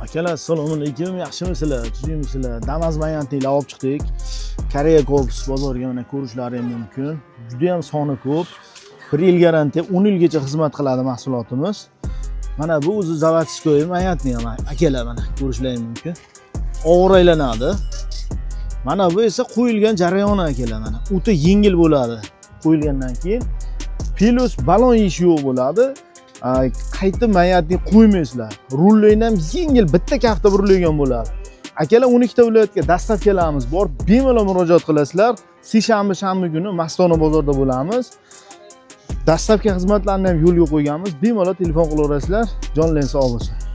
Akalar, assalomu alaykum, yaxshimisizlar, tuzukmisizlar? Damas variantini olib chiqdik. Koreya korpusi bozorga, mana, ko'rishlari ham mumkin. Juda ham soni ko'p. 1 yil garantiya, 10 yilgacha xizmat qiladi mahsulotimiz. Mana bu o'zi заводской маятник ham, akalar, mana, ko'rishlari mumkin. Og'ir aylanadi. Mana bu esa qo'yilgan jarayoni, akalar, mana. O'ta yengil bo'ladi qo'yilgandan keyin. Плюс balon yeyish yo'q bo'ladi. Qaytib маятник qo'ymaysizlar. Rullayni ham yengil, bitta kaftda burilgan bo'ladi. Akalar, 12 ta viloyatga доставка larimiz bor. Bemalol murojaat qilasizlar. Seshanba, shanba kuni Mastona bozorida bo'lamiz. Доставка xizmatlarini ham yo'lga qo'yganmiz. Bemalol telefon qilaverasizlar. Jonlaring sog' bo'lsin.